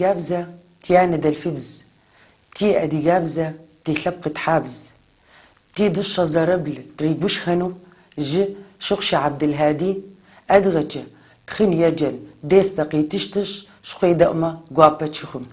Габзэ ти анэдэлъфыбз, ти адыгабзэ, ти лъэпкъ тхьабз. Ти дышъэ зэрэбл тыригушхонэу жьы Шыхъушэ Абдылхади адыгэкӏэ тхын еджэн дестэ къитыщтышъ, шъукъедэӏумэ гуапэ тщыхъун.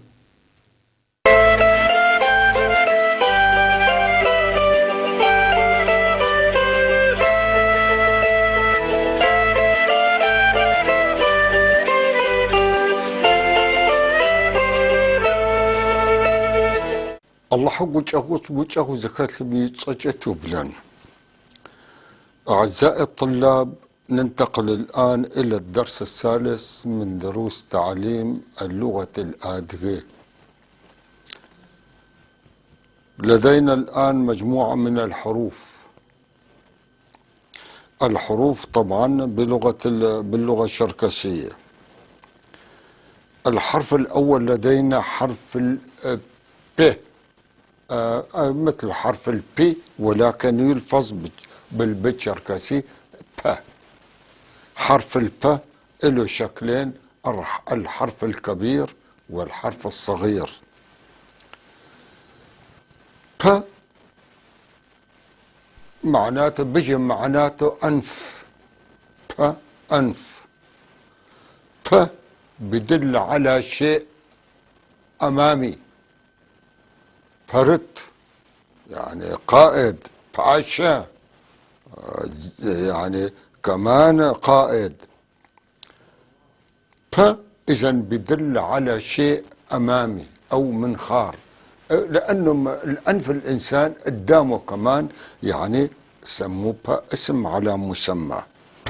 Аллахьу гукӏэгъушӏ гукӏэгъу зыхэлъым ыцӏэкӏэ тыублэн. أعزائي الطلاب، ننتقل الآن إلى الدرس الثالث من دروس تعليم اللغة الآدغية. لدينا الآن مجموعة من الحروف. الحروف طبعا باللغة الشركسية. الحرف الأول لدينا حرف ال ب، مثل حرف ال P ولكن يلفظ بالشركسي ب. حرف ال ب له شكلين، الحرف الكبير والحرف الصغير. ب معناته بيجي معناته أنف، ب أنف. ب بدل على شيء أمامي، فرد يعني قائد، باشا يعني كمان قائد. ب إذن بدل على شيء أمامي أو منخار، لأنه الأنف الإنسان قدامه كمان، يعني سموه ب اسم على مسمى ب.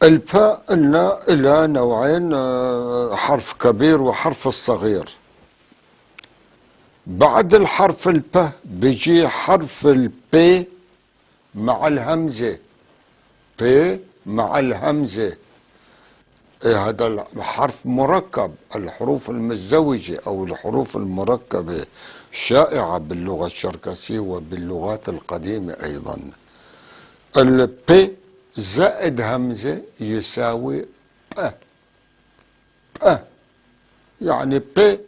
الباء قلنا إلى نوعين، حرف كبير وحرف الصغير. بعد الحرف الباء بيجي حرف البي مع الهمزة، بي مع الهمزة. هذا الحرف مركب، الحروف المزدوجة أو الحروف المركبة شائعة باللغة الشركسية وباللغات القديمة أيضا. البي زائد همزة يساوي ب، ب يعني بي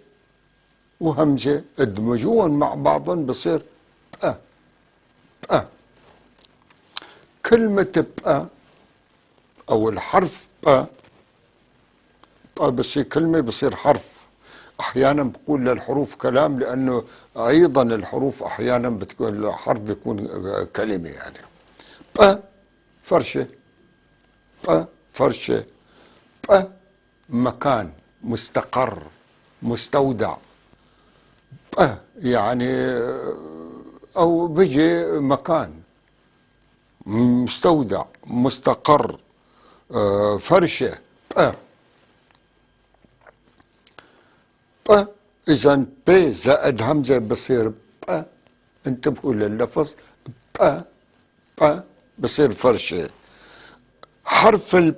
وهمزة ادمجوهم مع بعضهم بصير ب، ب. كلمة ب أو الحرف ب، ب بصير كلمة بصير حرف. أحيانا بقول للحروف كلام، لأنه أيضا الحروف أحيانا بتكون الحرف بيكون كلمة. ب فرشة، ب فرشة، ب مكان مستقر مستودع، ب يعني أو بيجي مكان مستودع مستقر، فرشة ب. ب إذن ب زائد همزة بصير ب، انتبهوا لللفظ، ب ب بصير فرشة. حرف الب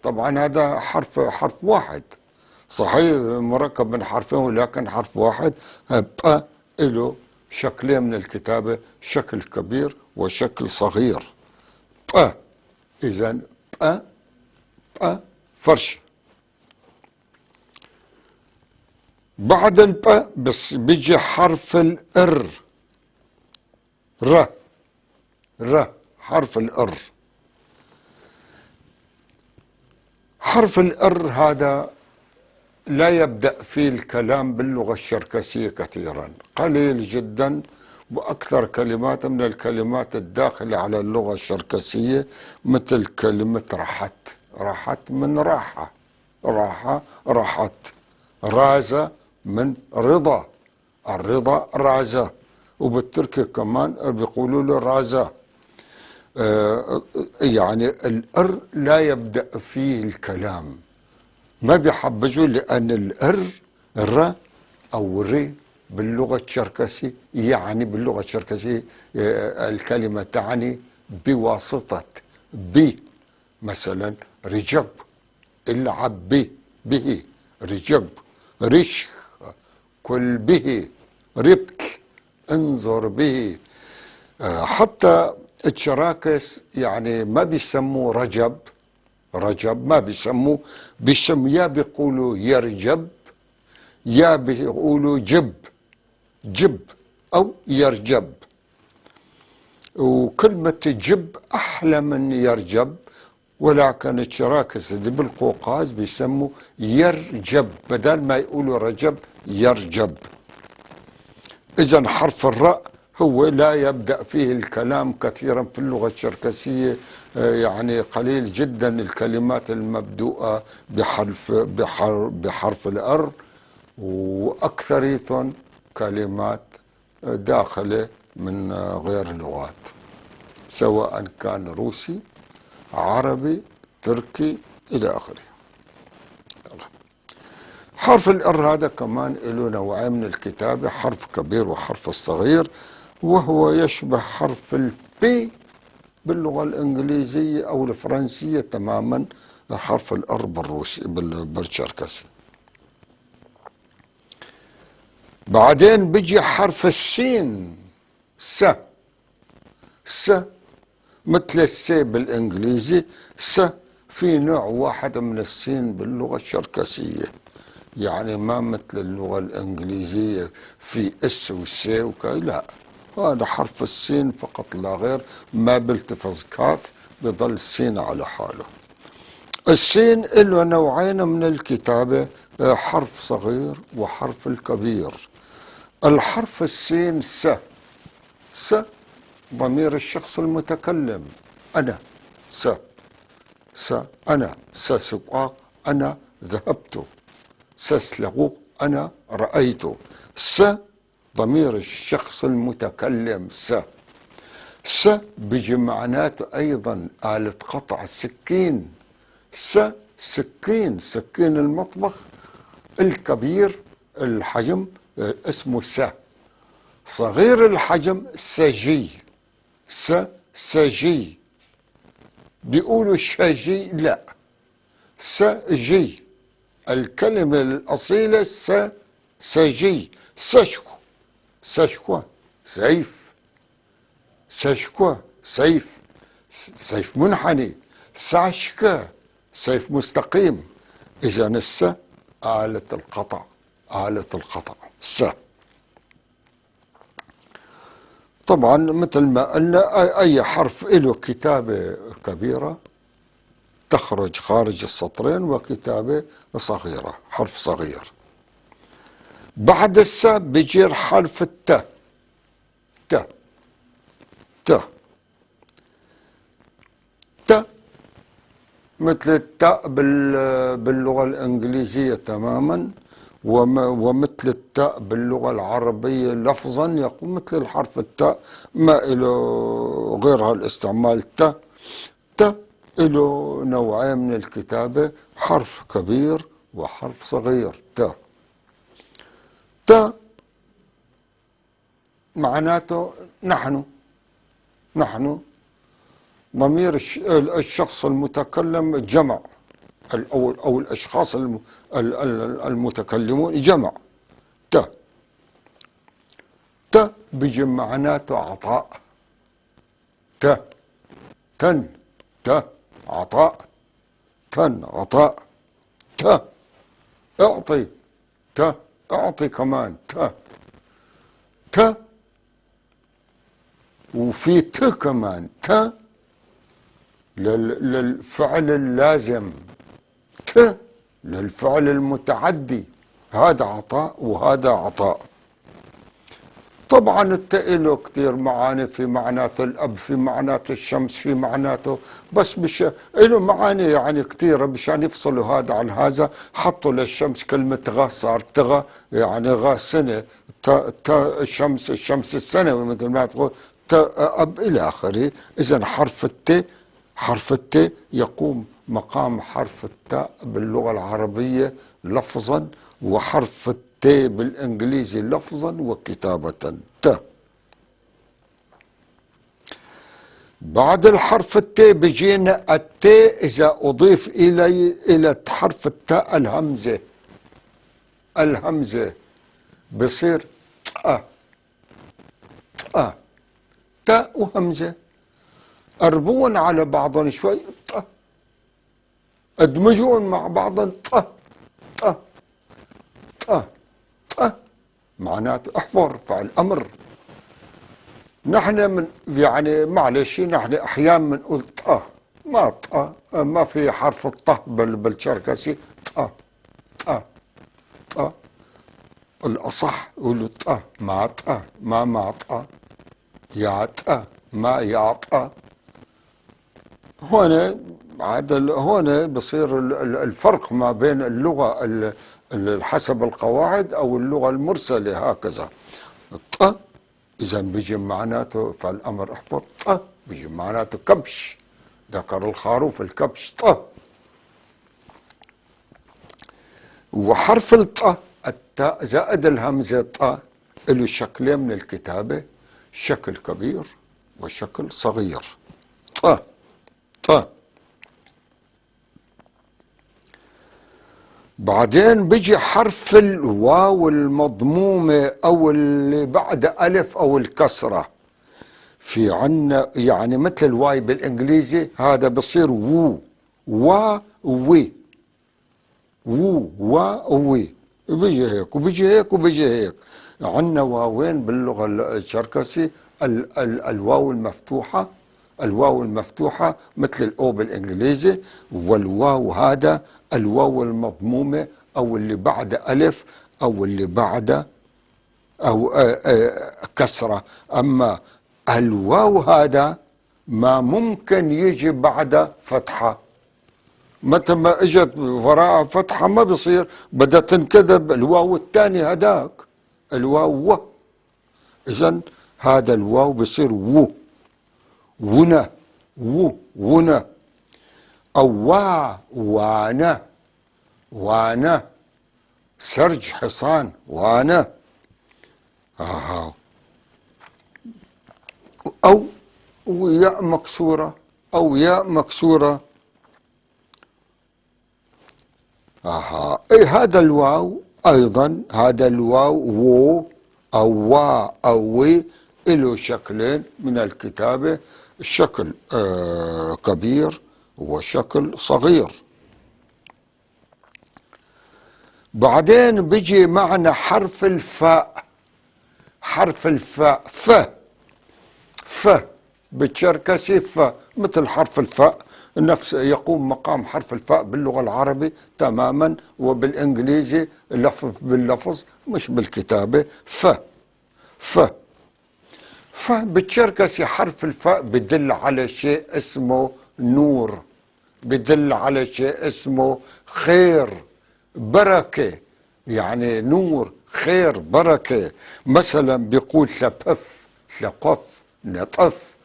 طبعا هذا حرف واحد، صحيح مركب من حرفين ولكن حرف واحد. ب له شكلين من الكتابة، شكل كبير وشكل صغير. ب إذن ب ب فرشة. بعد الب بس بيجي حرف الإر، ر، ر حرف الإر. حرف الإر هذا لا يبدأ فيه الكلام باللغة الشركسية كثيرا، قليل جدا، وأكثر كلمات من الكلمات الداخلة على اللغة الشركسية مثل كلمة راحت، راحت من راحة، راحة راحت، رازة من رضا، الرضا رازة، وبالتركي كمان بيقولوا له رازة. يعني الإر لا يبدأ فيه الكلام، ما بيحبزوا، لأن الإر ر أو ري باللغة الشركسية، يعني باللغة الشركسية، الكلمة تعني بواسطة، ب مثلا رجب، العب به، رجب، رشخ، كل به، ربك، انظر به. حتى الشراكس يعني ما بيسموه رجب، رجب ما بيسموه، بيسموا يا بيقولوا يرجب يا بيقولوا جب، جب أو يرجب. وكلمة جب أحلى من يرجب، ولكن الشراكس اللي بالقوقاز بيسموا يرجب، بدل ما يقولوا رجب يرجب. إذا حرف الراء هو لا يبدأ فيه الكلام كثيرا في اللغة الشركسية، يعني قليل جدا الكلمات المبدوءة بحرف الأر، وأكثريتهم كلمات داخلة من غير لغات، سواء كان روسي، عربي، تركي إلى آخره. حرف الإر هذا كمان له نوعين من الكتابة، حرف كبير وحرف الصغير، وهو يشبه حرف ال P باللغة الإنجليزية أو الفرنسية تماما، حرف ال R بالروسي بالشركسي. بعدين بيجي حرف السين، س، س مثل ال C بالإنجليزي، س في نوع واحد من السين باللغة الشركسية، يعني ما مثل اللغة الإنجليزية في S و C وكذا، لا، هذا حرف السين فقط لا غير، ما بلتفظ كاف، بضل السين على حاله. السين له نوعين من الكتابة، حرف صغير وحرف الكبير. الحرف السين س، س ضمير الشخص المتكلم، أنا، س، س أنا، س سقا أنا ذهبت، س سلغو أنا رأيت. س ضمير الشخص المتكلم، س. س بيجي معناته أيضا آلة قطع، السكين، س سكين، سكين المطبخ الكبير الحجم اسمه س، صغير الحجم سجي، س سجي، بيقولوا شجي، لا، سجي، الكلمة الأصيلة س سجي. سشكو، سشكو سيف، سشكو سيف، سيف منحني، ساشكا سيف مستقيم. إذا الس آلة القطع، آلة القطع س. طبعا مثل ما قلنا أي حرف له كتابة كبيرة تخرج خارج السطرين، وكتابة صغيرة، حرف صغير. بعد الس بيجي حرف الت، ت، ت، ت مثل التاء باللغة الإنجليزية تماما، ومثل التاء باللغة العربية لفظا، يقول مثل الحرف التاء، ما له غير هالاستعمال. ت، ت له نوعين من الكتابة، حرف كبير وحرف صغير. ت، ت معناته نحن، نحن ضمير الشخص المتكلم جمع، أو الأشخاص المتكلمون جمع. ت، ت بيجي معناته عطاء، ت تن، ت عطاء، تن عطاء، ت اعطي، ت اعطي كمان، ت، ت، وفي ت كمان، ت للفعل اللازم، ت للفعل المتعدي، هذا عطاء وهذا عطاء. طبعا التاء له كثير معاني، في معناته الأب، في معناته الشمس، في معناته، بس مش له معاني يعني كثيرة، مشان يفصلوا هذا عن هذا حطوا للشمس كلمة غا، صار تغا يعني غا سنة، ت الشمس، الشمس السنوي مثل ما تقول، ت أب إلى آخره. إذا حرف الت، حرف الت يقوم مقام حرف التاء باللغة العربية لفظا، وحرف الت بالإنجليزي لفظا وكتابة، ت. بعد الحرف الت بيجينا الت إذا أضيف إلى حرف التاء الهمزة، الهمزة بصير أ، أ، تاء وهمزة، قربون على بعضهم شوي، ط، ادمجون مع بعض، ط ط ط ط، معناته احفر، فعل أمر. نحن من يعني معلش نحن أحيانا بنقول ط، ما ط، ما في حرف الط بالشركسي، ط ط ط. الأصح يقولوا ط، ما ط، ما ما ط، يا ط، ما يا ط. هون عاد هون بصير الفرق ما بين اللغة حسب القواعد أو اللغة المرسلة هكذا. ط إذا بيجي معناته فعل أمر احفر، ط بيجي معناته كبش، ذكر الخروف الكبش ط. وحرف الط التاء زائد الهمزة ط له شكلين من الكتابة، شكل كبير وشكل صغير. ط ط. بعدين بيجي حرف الواو المضمومة أو اللي بعد ألف أو الكسرة. في عنا يعني مثل ال Y بالإنجليزي، هذا بصير وو وا وي، وو وا وي، بيجي هيك وبيجي هيك وبيجي هيك. عنا واوين باللغة الشركسي، الواو المفتوحة، الواو المفتوحة مثل ال O بالإنجليزي، والواو هذا الواو المضمومة أو اللي بعد ألف أو اللي بعد أو كسرة. أما الواو هذا ما ممكن يجي بعد فتحة، متى ما اجت وراء فتحة ما بصير، بدها تنكذب الواو الثاني هداك الواو و. إذن هذا الواو بصير و، ونا، و، ونا، أو وا، وانا، وانا، سرج حصان، وانا. أو وياء مكسورة، أو ياء مكسورة. أي هذا الواو أيضا، هذا الواو و أو وا أو وي له شكلين من الكتابة، شكل كبير وشكل صغير. بعدين بيجي معنا حرف الفاء، حرف الفاء ف، ف بالشركسي ف، مثل حرف الفاء نفس، يقوم مقام حرف الفاء باللغة العربية تماما، وبالإنجليزي لفظ باللفظ مش بالكتابة. ف ف ف بالشركسي حرف الفاء بدل على شيء اسمه نور، بدل على شيء اسمه خير، بركة، يعني نور، خير، بركة. مثلا بيقول لبف، لقف، نطف،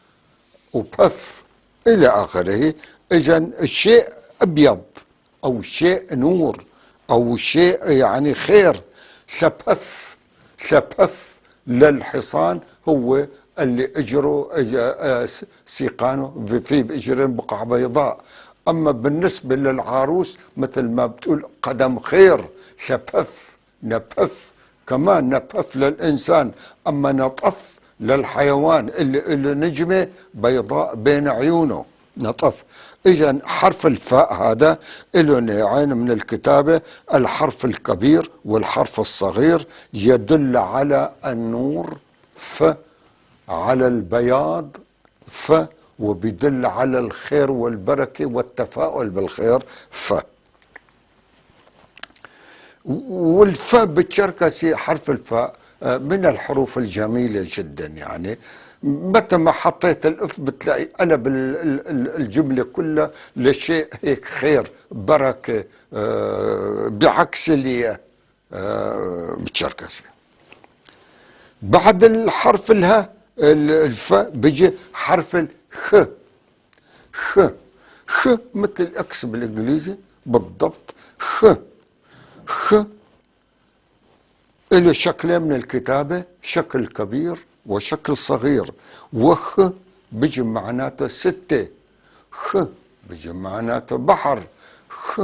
وبف إلى آخره. إذن الشيء أبيض أو شيء نور أو شيء يعني خير. لبف، لبف للحصان هو اللي اجره سيقانه في باجرين بقع بيضاء. اما بالنسبه للعروس مثل ما بتقول قدم خير، لبف، نبف، كمان نبف للانسان. اما نطف للحيوان اللي نجمه بيضاء بين عيونه، نطف. اذا حرف الفاء هذا له نوعين من الكتابه، الحرف الكبير والحرف الصغير، يدل على النور ف، على البياض ف، وبيدل على الخير والبركة والتفاؤل بالخير ف. والفاء بالشركسي حرف الفاء من الحروف الجميلة جدا، يعني متى ما حطيت الأف بتلاقي قلب الجملة كلها لشيء هيك خير بركة، بعكس اللي بالشركسي. بعد الحرف الها الفاء بيجي حرف الخ، خ، خ مثل الاكس بالانجليزي بالضبط. خ، خ له شكلين من الكتابة، شكل كبير وشكل صغير. وخ بيجي معناته ستة، خ بيجي معناته بحر، خ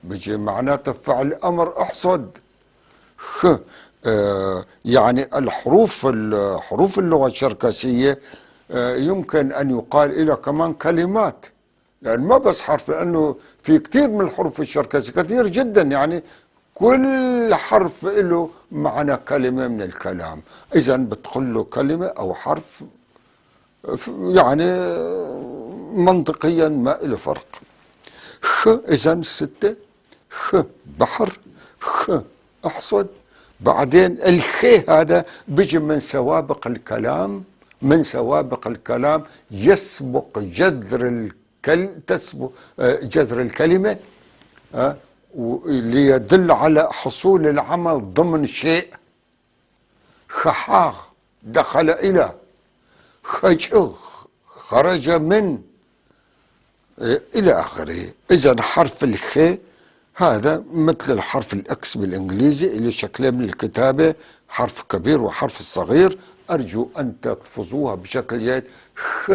بيجي معناته فعل أمر احصد. خ يعني الحروف، حروف اللغة الشركسية يمكن أن يقال إلى كمان كلمات. لأن ما بس حرف، لأنه في كثير من الحروف الشركسية كثير جدا، يعني كل حرف له معنى كلمة من الكلام. إذا بتقول له كلمة أو حرف يعني منطقيا ما له فرق. خ إذا 6، خ بحر، خ أحصد. بعدين الخ هذا بيجي من سوابق الكلام، من سوابق الكلام يسبق جذر تسبق جذر الكلمة، واللي يدل على حصول العمل ضمن شيء. خحاغ دخل إلى، خجغ خرج من، إلى آخره. إذا حرف الخ هذا مثل الحرف الأكس بالإنجليزي اللي شكله من الكتابة حرف كبير وحرف الصغير. أرجو أن تلفظوها بشكل جيد. خ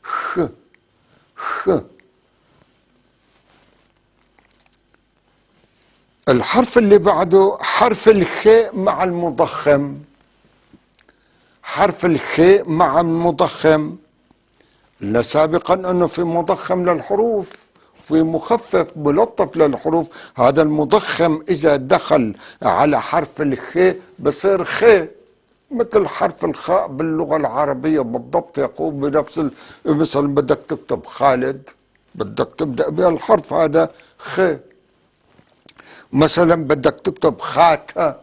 خ خ. الحرف اللي بعده حرف الخ مع المضخم، حرف الخ مع المضخم. قلنا سابقا أنه في مضخم للحروف، في مخفف ملطف للحروف. هذا المضخم إذا دخل على حرف الخ بصير خ، مثل حرف الخاء باللغة العربية بالضبط. يقوم بنفس مثلا بدك تكتب خالد بدك تبدأ بهالحرف هذا خ. مثلا بدك تكتب خاتة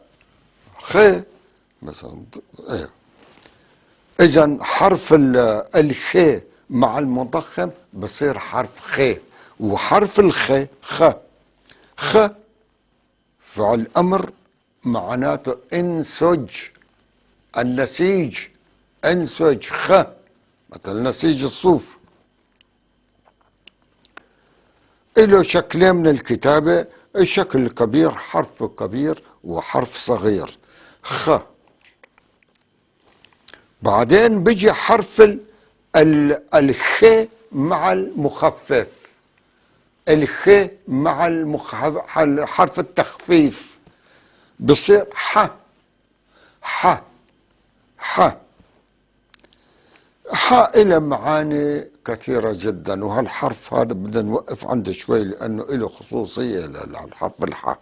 خ مثلا. إيه. إذا حرف الخ مع المضخم بصير حرف خ، وحرف الخ خ خ فعل أمر معناته انسج، النسيج، انسج خ مثل نسيج الصوف. إله شكلين من الكتابة، الشكل الكبير حرف كبير وحرف صغير خ. بعدين بيجي حرف الخ مع المخفف، الخ مع حرف التخفيف بصير ح ح ح ح. إلى معاني كثيرة جدا، وهالحرف هذا بدنا نوقف عنده شوي لأنه إله خصوصية للحرف الح.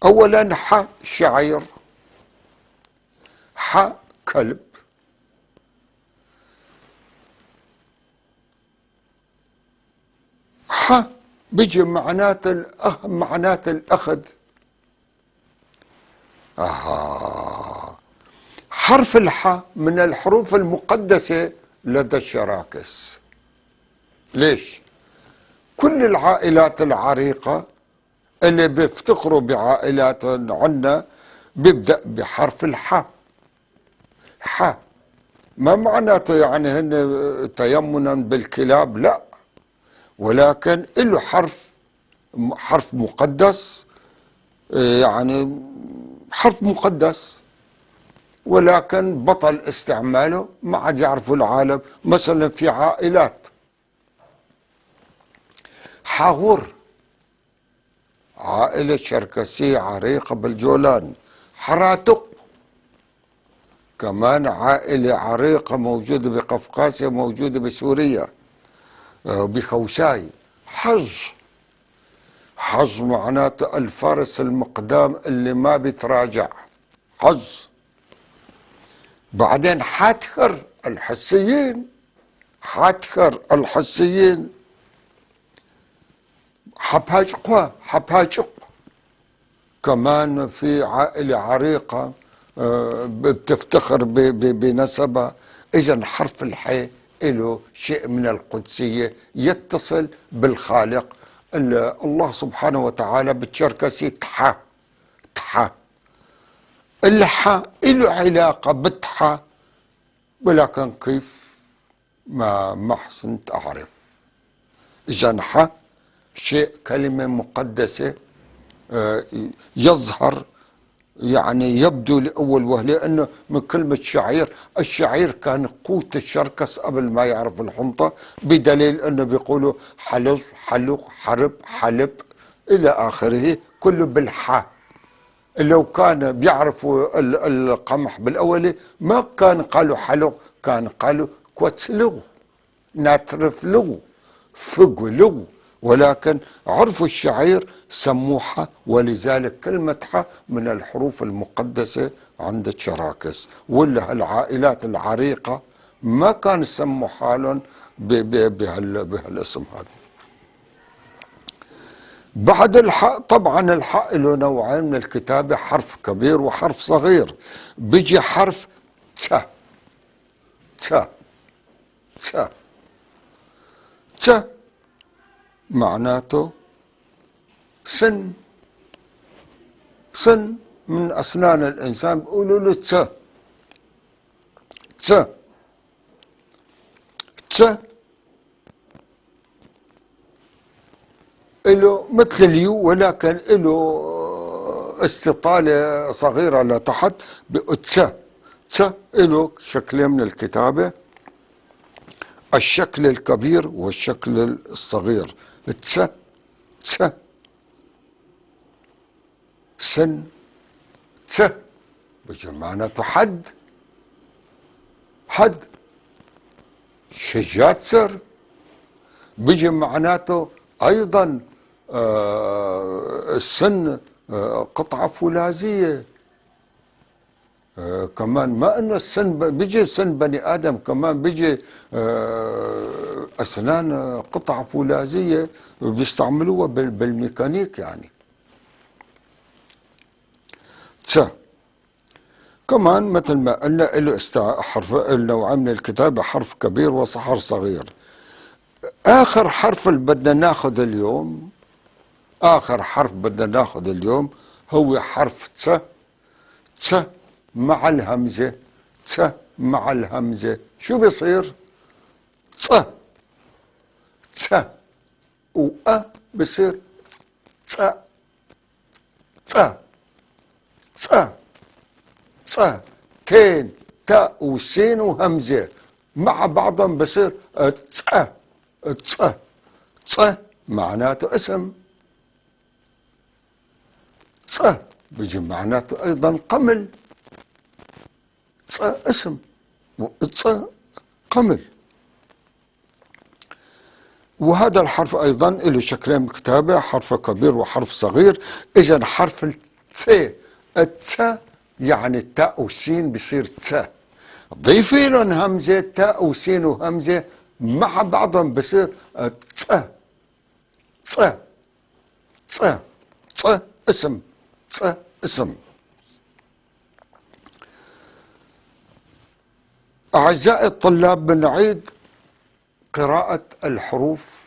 أولا ح شعير، ح كلب، ح بيجي معنات معنات الأخذ. حرف الحاء من الحروف المقدسة لدى الشراكس. ليش؟ كل العائلات العريقة اللي بيفتخروا بعائلاتهم عنا بيبدأ بحرف الحاء. حاء ما معناته يعني هن تيمنا بالكلاب، لا، ولكن له حرف مقدس، يعني حرف مقدس، ولكن بطل استعماله، ما عاد يعرفوا العالم. مثلا في عائلات حاغور، عائلة شركسية عريقة بالجولان. حراتق كمان عائلة عريقة موجودة بقفقاسيا، موجودة بسوريا، بخوساي. حج، حج معناته الفارس المقدام اللي ما بيتراجع، حج. بعدين حاتخر الحسيين، حاتخر الحسيين، حبهاجقوا، حبهاجق كمان في عائلة عريقة بتفتخر بنسبها. إذن حرف الحاء له شيء من القدسية، يتصل بالخالق الله سبحانه وتعالى. بالشركسي تحا، تحا، الحاء له علاقة بالتحا، ولكن كيف ما حسنت أعرف. إذن حا شيء، كلمة مقدسة، يظهر يعني يبدو لأول وهلة أنه من كلمة شعير. الشعير كان قوت الشركس قبل ما يعرف الحنطة، بدليل أنه بيقولوا حلج، حلق، حرب، حلب إلى آخره، كله بالحاء. لو كان بيعرفوا القمح بالأولي ما كان قالوا حلق، كان قالوا كوتسلغ، ناترفلغ، فقلو، ولكن عرفوا الشعير سموه ح، ولذلك كلمة ح من الحروف المقدسة عند الشراكس. ولا هالعائلات العريقة ما كانوا يسموا حالهم بهالاسم هذا. بعد الحاء، طبعا الحاء له نوعين من الكتابة، حرف كبير وحرف صغير. بيجي حرف ت، ت، ت، ت معناته سن، سن من أسنان الإنسان بيقولوا له ت، ت، ت له مثل اليو، ولكن له استطالة صغيرة لتحت. ت، ت له شكلين من الكتابة، الشكل الكبير والشكل الصغير. ت، ت، سن، ت بيجي معناته حد، حد شجاتسر، بيجي معناته أيضا السن قطعة فولاذية. كمان ما انه السن بيجي سن بني ادم، كمان بيجي اسنان قطعة فولاذية بيستعملوها بالميكانيك يعني. ت كمان مثل ما قلنا له حرف نوعين من الكتابة، حرف كبير وحرف صغير. آخر حرف اللي بدنا ناخذ اليوم، آخر حرف بدنا ناخذ اليوم هو حرف ت. ت مع الهمزة، ت مع الهمزة شو بيصير؟ ت، ت وأ بصير ت، ت، ت، ت، تين، تاء وسين وهمزة مع بعضهم بصير ت، ت، ت معناته اسم. ت بيجي معناته أيضا قمل، ت اسم وت قمل. وهذا الحرف أيضا له شكلين كتابة، حرف كبير وحرف صغير. إذا حرف الت، الت يعني التاء وسين بصير ت، ضيفي لهم همزة، تاء وسين وهمزة مع بعضهم بصير ت، ت، ت، ت اسم، ت اسم. أعزائي الطلاب، بنعيد قراءة الحروف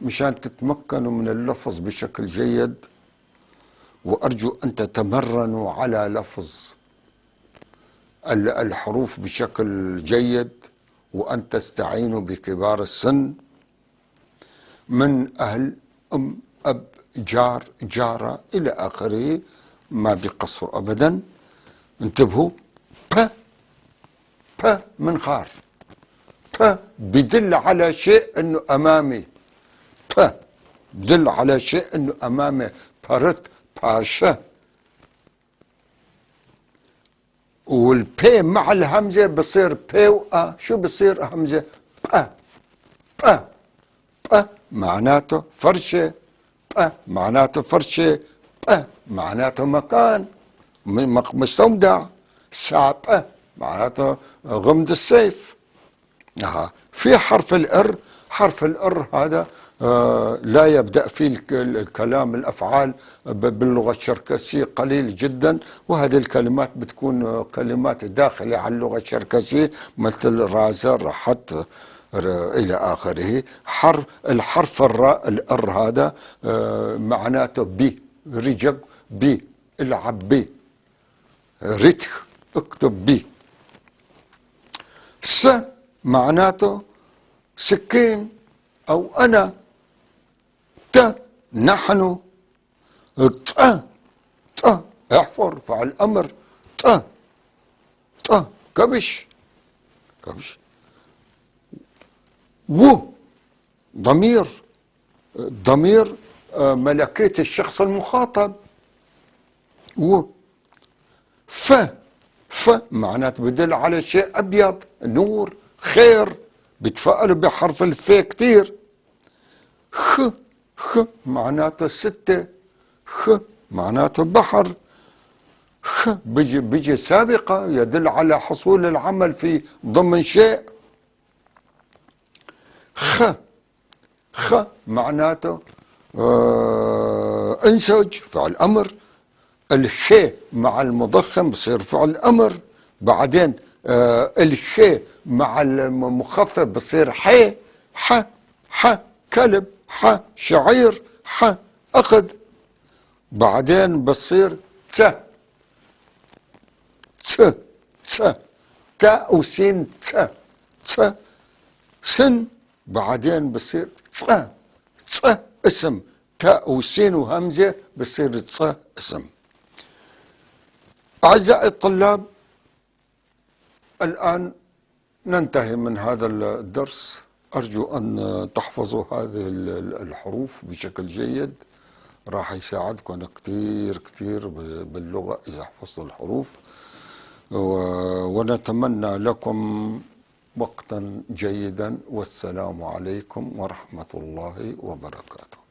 مشان تتمكنوا من اللفظ بشكل جيد، وأرجو أن تتمرنوا على لفظ الحروف بشكل جيد، وأن تستعينوا بكبار السن من أهل، أم، أب، جار، جارة إلى آخره، ما بيقصروا أبدا. انتبهوا، ب، ب منخار، ب بدل على شيء أنه أمامي، ب بدل على شيء أنه أمامي، برت، باشا. والبي مع الهمزة بصير بي وأ، شو بصير همزة؟ ب، ب، ب معناته فرشة، ب معناته فرشة، ب معناته مكان مستودع، ساب معناته غمد السيف. في حرف الإر، حرف الإر هذا لا يبدأ فيه الكلام، الأفعال باللغة الشركسية قليل جدا، وهذه الكلمات بتكون كلمات داخلة على اللغة الشركسية مثل رازر، رحت، إلى آخره. الحرف الراء، الإر هذا معناته بي، رجب بي، العب بي، رتخ اكتب بي. س معناته سكين أو أنا، ت نحن، ت ت احفر فعل أمر، ت ت كبش كبش. و ضمير، ضمير ملكية الشخص المخاطب. و ف، ف معناته بدل على شيء أبيض، نور، خير، بتفائلوا بحرف الف كتير. خ، خ معناته 6، خ معناته بحر، خ بيجي سابقة يدل على حصول العمل في ضمن شيء. خ، خ معناته انسج فعل أمر. الخ مع المضخم بصير فعل أمر. بعدين الخ مع المخفف بصير ح، ح، ح كلب، ح شعير، ح أخذ. بعدين بصير ت، ت، ت، تاء وسين، ت، ت، سن. بعدين بصير ت، ت اسم، تاء وسين وهمزة بصير ت اسم. أعزائي الطلاب، الآن ننتهي من هذا الدرس. أرجو أن تحفظوا هذه الحروف بشكل جيد، راح يساعدكم كتير كتير باللغة إذا حفظتوا الحروف. ونتمنى لكم وقتا جيدا، والسلام عليكم ورحمة الله وبركاته.